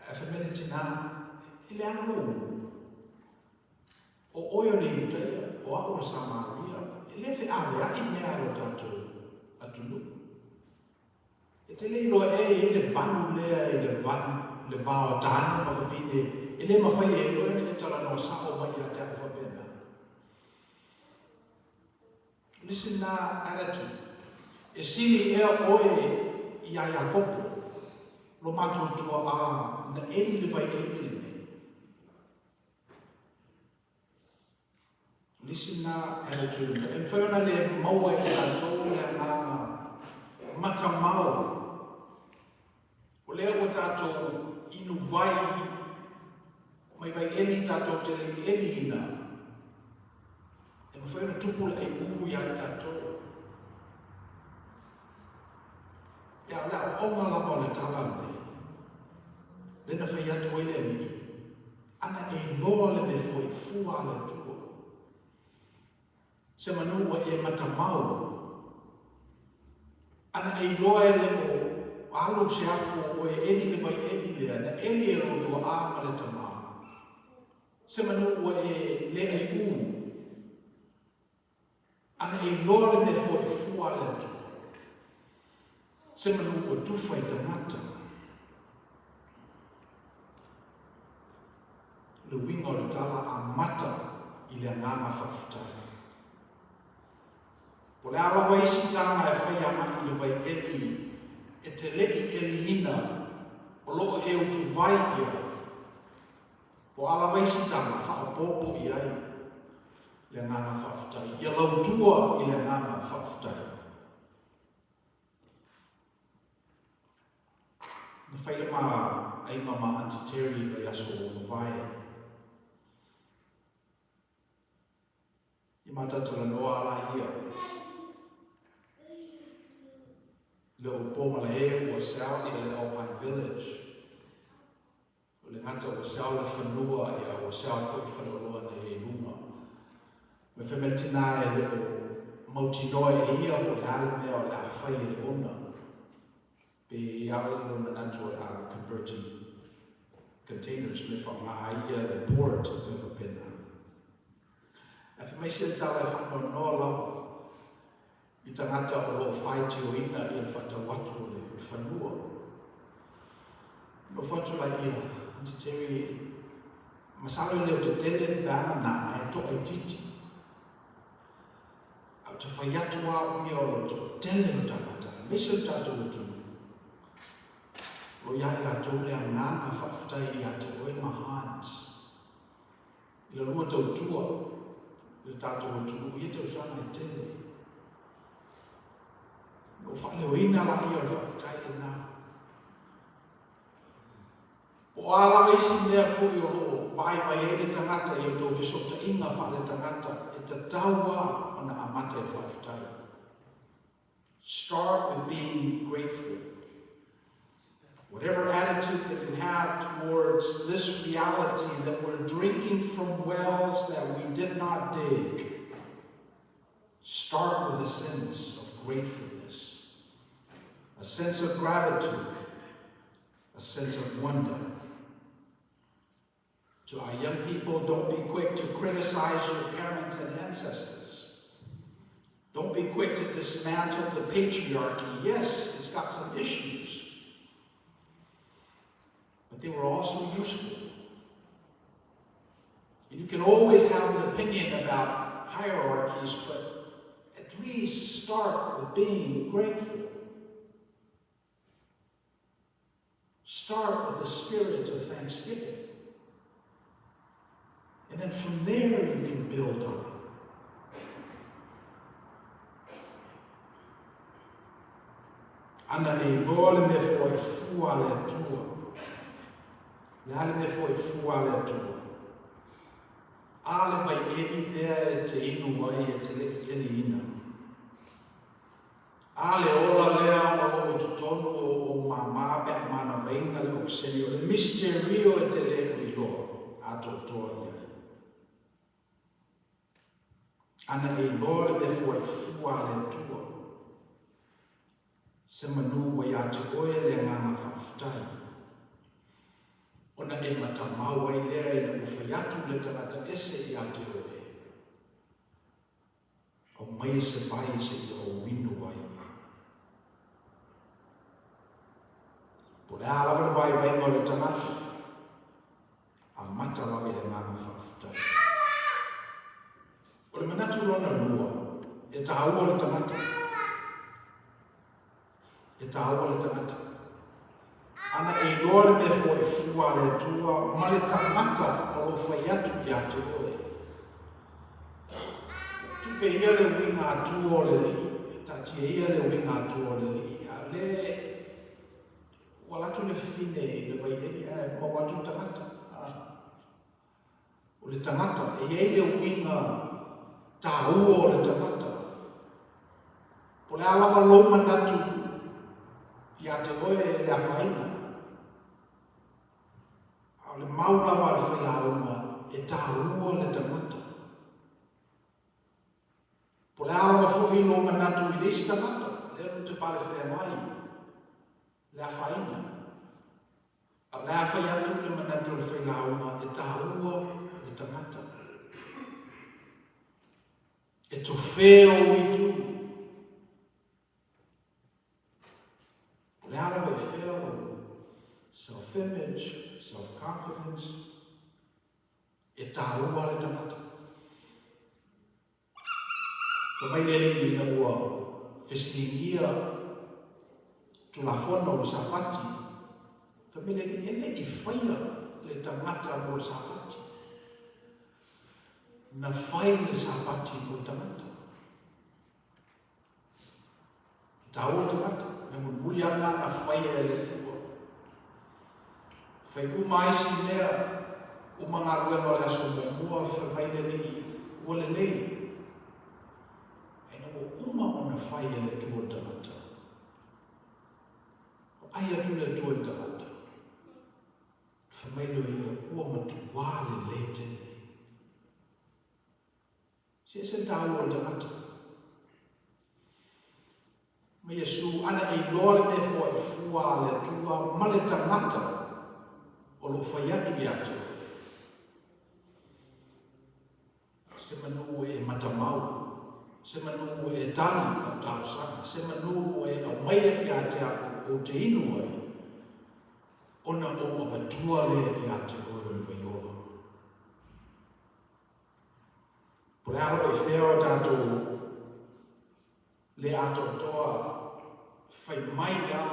Ae fai mai le tina, e leaga lou ulu. O oe o le Iutaia, o au o le Samaria, e le feaveai mea a lo tatou atunuu. E te le iloa ea e i ai le valu lea i le valu, le va o tane ma fafine, e le mafai e oe ona e talanoa sao mai ia te au faapena. Listen na attitude. E sili ea oe iā Iakopo, lo matou tuaʻā na ʻeli le vai emi lenei. Listen na attitude. E mafai ona le maua e tatou le agaga matamau. O lea ua tatou inu vai mai vai emi tatou te le i eliina. E mafai ona tupu le aiʻū iā i tatou. Ia, o le aoaoga lava o le tala lenei, lea na fai atu ai le Alii, ana e iloa le mea foi fua a le Atua. Semanu ua e matamau. Ana e iloa e le o alu se afu o oe e eli le vai eli lea na eli e lou tuaʻā ma le tamā. Se manu ua e le ʻaiʻū. Ana e iloa le mea foʻi fua a le Atua. Se manu ua tufa i tagata. Le uiga o le tala amata i le agaga faafetai. Po o le a lava isi taga e fai agai i le vai eli e te leʻi eliina o lo o e utuvai i ai. Po o a lava isi taga faaopoopo i ai le agaga faafetai. Ia lautua i le agaga faafetai. Na fai le ma aiga ma Aunty Terry i vaiaso ua mavae. I ma tatalanoa ala ia. Le o po malae ua seao ia le Alpine Village. O le gata ua seao le fanua ia ua seao foi faleoloa na iai luga. Me fai mai le tina e le o mautinoa e ia po o le a le mea o le a fai e le owner. Pe i a le lona manatu o le a convert i containers me whaonga ai ia le port me whapena. Ae fai mai sia tala e whaanoanoa lava i tagata o lo o faitioina ia le faatau atu o le fanua. Nofo atu laia, Aunty Terry, masalo e le o tetele le peaga na ae toaitiiti. A ou te fai atu lava au ia o le toatele o tagata, aemaise o le tatou atunuu, o lo o ia i latou le agaga faafetai ia te oe ma Hans i la lua tautua i le tatou atunuu i ia tausaga e tele. Na ou faaleoina laia o le faafetai lena. Po o a lava isi mea foi o lo o vaivai ai le tagata i a outou fesootaiga faaletagata, e tatau lava ona amata i le faafetai. Start with being grateful. Whatever attitude that you have towards this reality that we're drinking from wells that we did not dig, start with a sense of gratefulness, a sense of gratitude, a sense of wonder. To our young people, don't be quick to criticize your parents and ancestors. Don't be quick to dismantle the patriarchy. Yes, it's got some issues, but they were also useful. And you can always have an opinion about hierarchies, but at least start with being grateful. Start with a spirit of thanksgiving. And then from there you can build on it. Ana e iloa le mea foai fua a le Atua. Le a le mea foai fua a le Atua. A le vai eli lea e te inu ai e te leʻi eliina. A le ola lea o lo o i totonu o ou māmā pe a manavaina le okeseni o le misterio e te le o iloa atoatoa i ai. Ana e iloa le mea fuaifua a le Atua, se manu ua iā te oe le agaga faafetai, ona e matamau ai lea ina ua fai atu le tagata ese iā te oe. Aumaia se vai seia ou inu ai. Po o le a lava le vaivaiga o le tagata, amata lava i le agaga faafetai. O le manatu lona lua, e taua le tagata. E taua le tagata. Ana e iloa le mea foai fua a le Atua ma le tagata o lo o fai atu ia te oe. Tupe ia le uiga atua o le Alii, taatia ia le uiga atua o le Alii, a o le ua alu atu le fafine i le vai eli ae maua atu le tagata. O le tagata, e i ai le uiga taua o le tagata. Po o le a lava lou manatu ia te oe e le afaina, a o le mau lava a le failauga, e taua le tagata. Po o le a lava foi lou manatu i le isi tagata, lea ou te pale feagai le afaina. A o le a fai atu le manatu o le failauga e taua le tagata. E tofē ou itu. O le a lava e fea lou self-image, self-confidence, e taua le tagata. Fai mai le Alii ina ua fesiligia Tulafono o le Sapati, fai mai le Alii, e le i faia le tagata mo le Sapati. Na fai le Sapati mo le tagata. E taua le tagata, mea mulimuli lava lena na faia e le Atua. Fai uma ai isi mea, uma galuega o le aso muamua, fai mai le Alii, ua lelei. Ae ina ua uma ona fai e le Atua le tagata, vaai atu le Atua i le tagata, fai mai lea o ia, ua matuā lelei tele. Se ese le taua o le tagata. Ma Iesu, ana e iloa le mea e foai fua a le Atua ma le tagata o lo o fai atu ia te oe. Se manu ua e matamau, se manu ua e tali lau talosaga, se manu ua e aumaia ia te au ou te inu ai, ona ou avatua lea ia te oe o le vai ola. Po o le a lava i fea o tatou le atoatoa fai mai a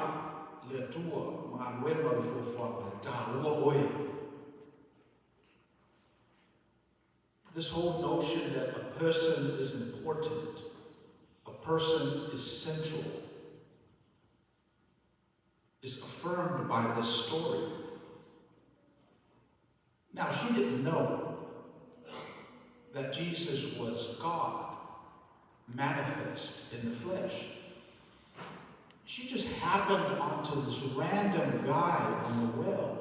le Atua ma galuega o le fuafuaga e taua oe. This whole notion that a person is important, a person is central, is affirmed by this story. Now, she didn't know that Jesus was God manifest in the flesh. She just happened onto this random guy on the well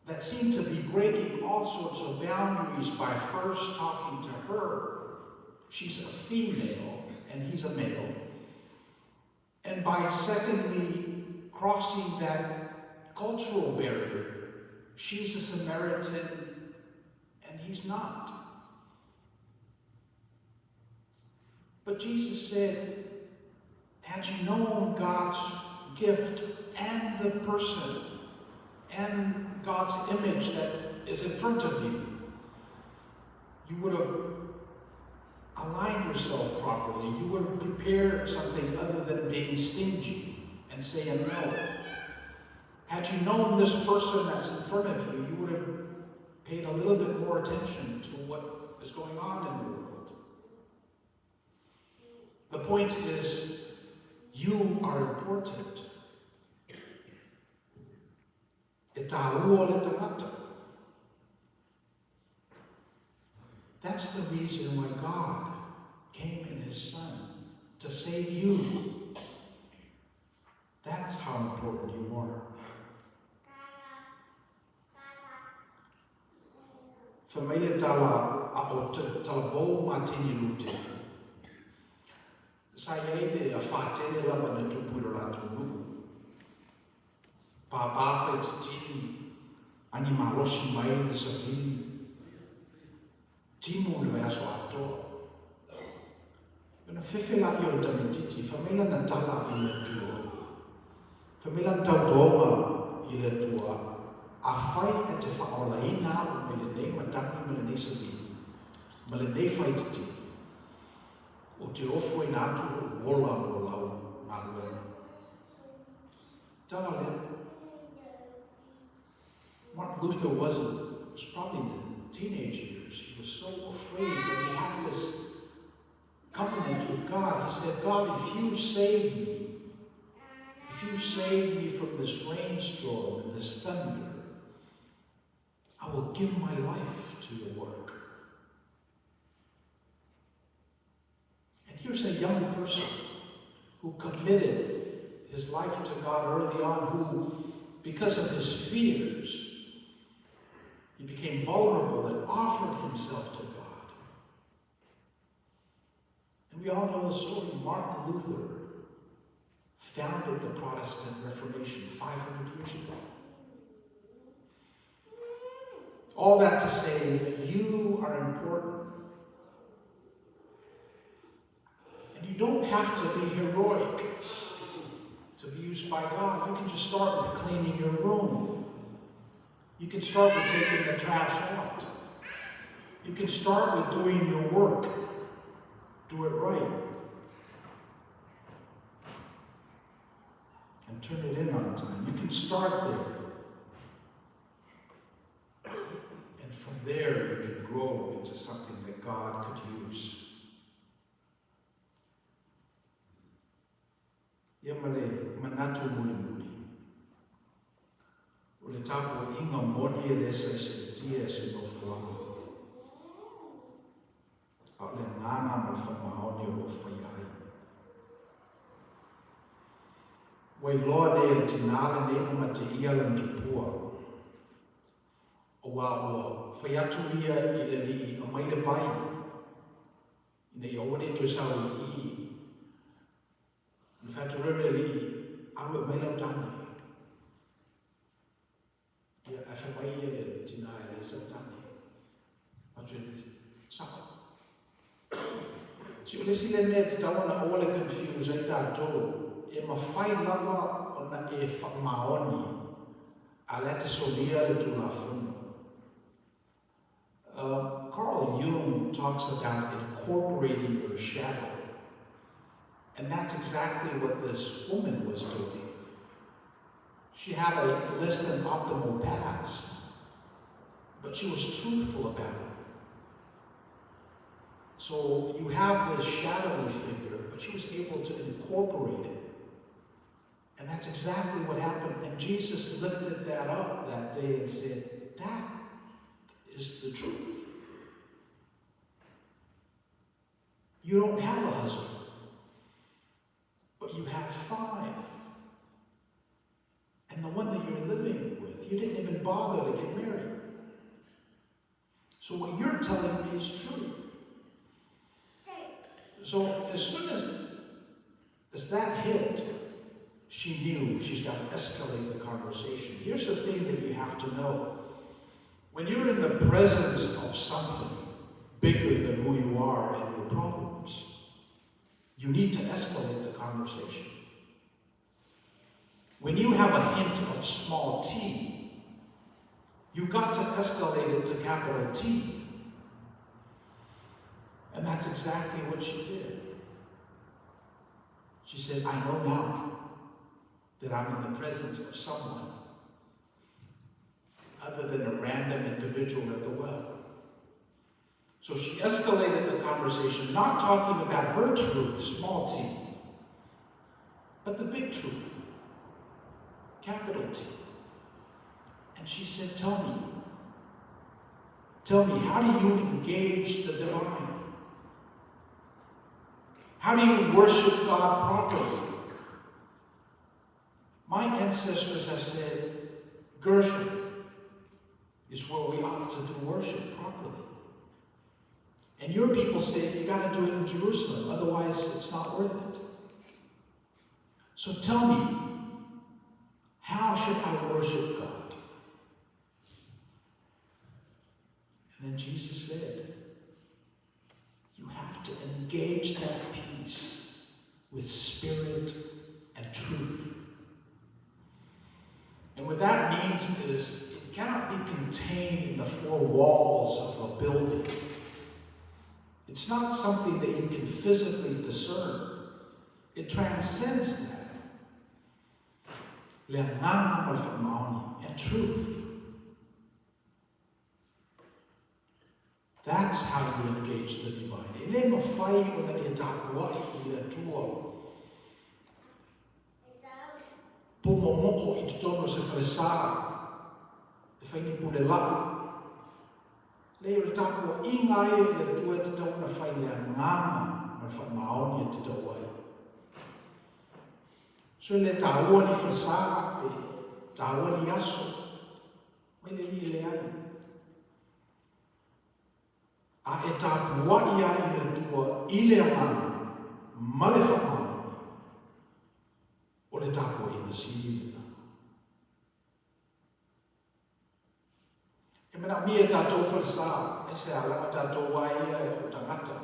that seemed to be breaking all sorts of boundaries by first talking to her. She's a female and he's a male. And by secondly crossing that cultural barrier, she's a Samaritan and he's not. But Jesus said, had you known God's gift and the person and God's image that is in front of you, you would have aligned yourself properly. You would have prepared something other than being stingy and saying no. Had you known this person that's in front of you, you would have paid a little bit more attention to what is going on in the world. The point is, you are important. E taua le tagata. That's the reason why God came in His Son to save you. That's how important you are. Fai mai le tala a o talavou Matini Rute. Sa i ai le afā tele lava na tupu i lo latou nuu. Pāpā fai titini, agi malosi mai le savili, timu le vaiaso atoa. Ona fefe laia o le tamaititi, fai mai lana tala i le Atua. Fai mai lana tautoga i le Atua, Afai e te faaolaina au mai lenei matagi ma lenei savili, ma lenei faititini, ou te ofoina atu lou ola mo lau galuega. Tala lea. Martin Luther wasn't, was probably in the teenage years. He was so afraid, but he had this covenant with God. He said, God, if you save me, if you save me from this rainstorm and this thunder, I will give my life to your work. And here's a young person who committed his life to God early on, who, because of his fears, he became vulnerable and offered himself to God. And we all know the story. Martin Luther founded the Protestant Reformation 500 years ago. All that to say that you are important. And you don't have to be heroic to be used by God. You can just start with cleaning your room. You can start with taking the trash out. You can start with doing your work. Do it right. And turn it in on time. You can start there. And from there, you can grow into something that God could use. Ia ma le manatu mulimuli. O le tapuaiga moni e le saisaitia e se nofoaga. A o le agaga ma le faamaoni o lo o faia ai. Ua iloa nei e le tinā lenei ma mateia lana tupua, auā ua fai atu ia i le alii aumai le vai, ina ia aua ne i toe sau i i. Ona fai atu loa le alii, Alu e aumai lau tane. Ia, ae fai mai ia le tinā e leai sau tane. Fai atu le alii, Sao. See, o le isi lea mea e tatau ona aua le confuse ai tatou, e mafai lava ona e faamaoni a o la e te solia le Tulafono. Carl Jung talks about incorporating your shadow. And that's exactly what this woman was doing. She had a less than optimal past, but she was truthful about it. So you have this shadowy figure, but she was able to incorporate it. And that's exactly what happened. And Jesus lifted that up that day and said, That is the truth. You don't have a husband, but you had 5. And the one that you're living with, you didn't even bother to get married. So what you're telling me is true. So as soon as that hit, she knew she's got to escalate the conversation. Here's the thing that you have to know. When you're in the presence of something bigger than who you are and your problems, you need to escalate the conversation. When you have a hint of small t, you've got to escalate it to capital T. And that's exactly what she did. She said, I know now that I'm in the presence of someone other than a random individual at the well. So she escalated the conversation, not talking about her truth, small t, but the big truth, capital T. And she said, tell me, tell me, how do you engage the divine? How do you worship God properly? My ancestors have said, Gershom is where we ought to do worship properly. And your people say you got to do it in Jerusalem, otherwise it's not worth it. So tell me, how should I worship God? And then Jesus said, you have to engage that peace with spirit and truth. And what that means is it cannot be contained in the four walls of a building. It's not something that you can physically discern. It transcends that. Le agaga ma le faamaoni and truth. That's how you engage the divine. E le mafai ona e tapuai i le Atua pūmomo'o i totonu o se falesā e fai ni pule la'a. Leai, o le tapuaiga ia i le Atua e tatau ona fai i le agaga ma le faamaoni e tatau ai. So e le taua ni falesā pe taua ni aso, mai le alii e leai. A e tapuai lava i le Atua i le agaga ma le faamaoni. fesili lena. E manaomia e tatou falesa, aisea, leaga o tatou lava ia o tagata.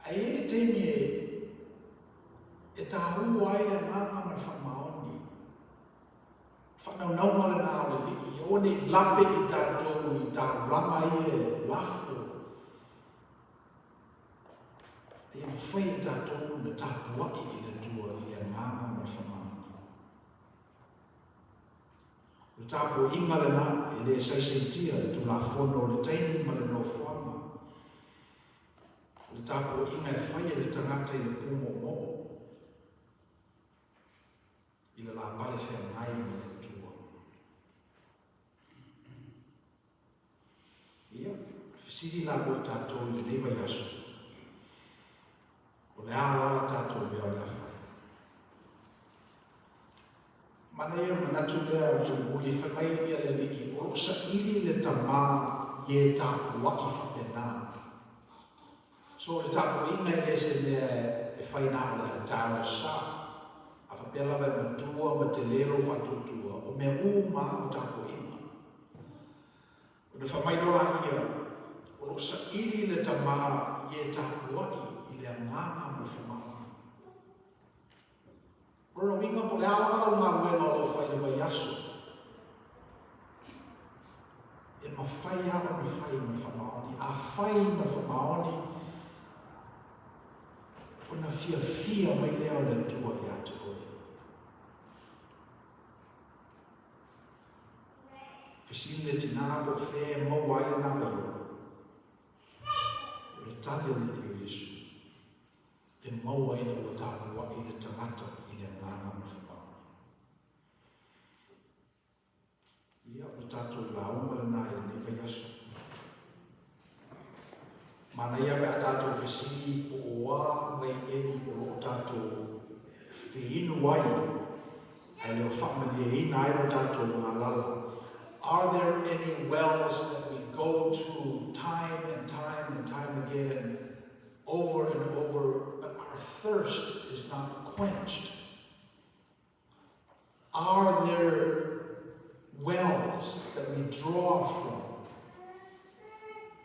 Ae i ai le taimi e, e taua ai le agaga ma le faamaoni. Faanaunauga lena o le Alii, aua ne i lape i tatou i taulaga ia e lafo. A ia mafai e tatou ona tapuai i le Atua i le agaga ma le faamaoni. O le tapuaiga lena e le saisaitia i Tulafono o le taimi ma le nofoaga. O le tapuaiga e fai e le tagata i le pumoomoo, i le lapale feagai ma le Atua. Ia, fesili la mo i tatou i lenei vaiaso, o le a la la tatou mea o le a fai? Manaia le manatu lea mulimuli, fai mai ia le Alii, o lo o saili le tama i e tapuai faapena. So o le tapuaiga e le se mea e fai na o le taeao le sa. A faapea lava e matua ma tele lou faatuatua, o mea uma lava o tapuaiga. Ona fai mai loa laia, o lo o saili le tama i e tapuai i le agaga ma le faamaoni. O lona uiga po o le a lava lau galuega o lo o fai i le vaiaso, e mafai lava ona fai ma le faamaoni. A fai ma le faamaoni, ona fiafia mai lea o le Atua ia te oe. Fesili le tina po o fea e maua ai lena vaiola. O le tali a le Alii o Iesu, e maua ina ua tapuai le tagata i le agaga ma le faamaoni. Ia, o le tatou lauga lena i lenei vaiaso. Manaia pe a tatou fesili po o a vaieli o lo o tatou feinu ai ae le o faamalieina ai lo tatou galala. Are there any wells that we go to time and time and time again, over and over, but our thirst is not quenched? Are there wells that we draw from,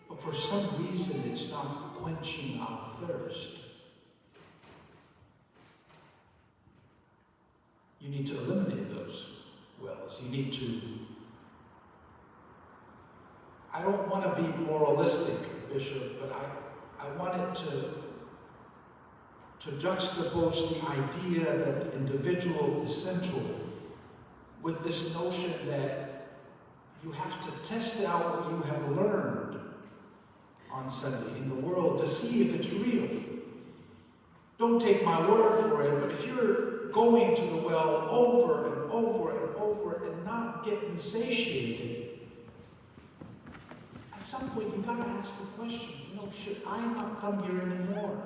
but for some reason it's not quenching our thirst? You need to eliminate those wells. You need to. I don't want to be moralistic, Bishop, but I want it to juxtapose the idea that the individual is central with this notion that you have to test out what you have learned on Sunday in the world to see if it's real. Don't take my word for it, but if you're going to the well over and over and over and not getting satiated, at some point you got to ask the question, should I not come here anymore?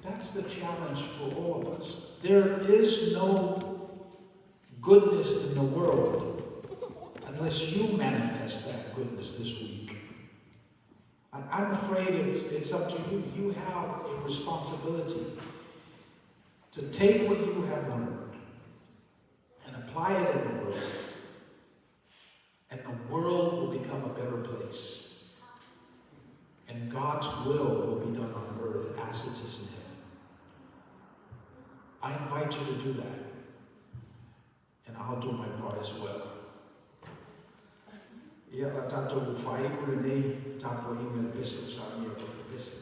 That's the challenge for all of us. There is no goodness in the world unless you manifest that goodness this week. I'm afraid it's up to you. You have a responsibility to take what you have learned and apply it in the world, and the world will become a better place. And God's will be done on earth as it is in heaven. I invite you to do that, and I'll do my part as well. Ia, la tatou faaiu lenei tapuaiga i le pese o Samia o le pese.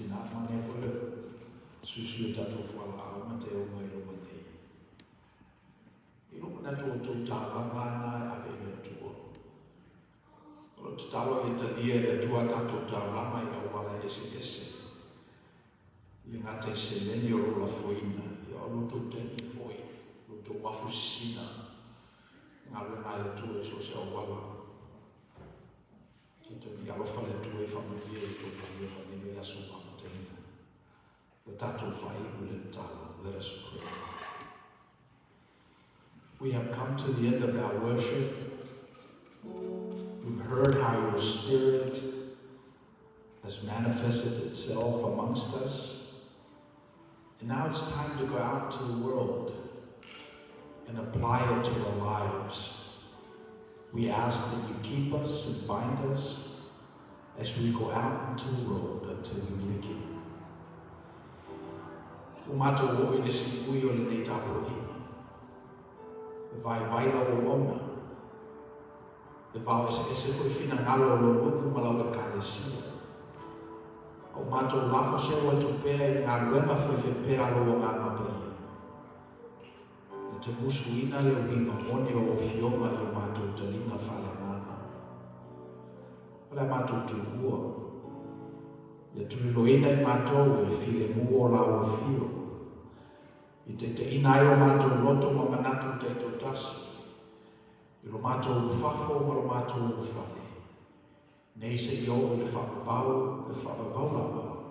Tina, manaia foi le suisui o tatou fualaau ma teauga i luma nei. I lou manatu o tou taulaga na e ave i le Atua. O lo tatalo ia talia e le Atua a tatou taulaga i auala eseese. Le gata i seleni o lo lafoina, ia o lo tou taimi foi, lo tou afu sisina, galuega a le Atua i so o se auala. Ia tau alofa le Atua e faamanuia i tou galuega i lenei aso ua amataina. Ua tatou faaiu i le tatalo. Let us pray. We have come to the end of our worship. We've heard how your Spirit has manifested itself amongst us. And now it's time to go out to the world and apply it to our lives. We ask that you keep us and bind us as we go out into the world until we meet again. Ua matou oo i le siui o lenei tapuaiga. E vaivai lau auauna. E vao eseese foi finagalo o lou nuu ma lau ekalesia. A ua matou lafo seu atu pea i le galuega faifai pea a lou Agaga Paia. E te musuina le uiga moni o afioga i o matou taliga faaleagaga. O le a matou tuua. Ia tuliloina i matou i le filemu o lau afio. I taitaiina ai o matou loto ma manatu taitoatasi. I lo matou ulufafo ma lo matou ulufale. Nei seia oo i le faavavau, e faavavau lava.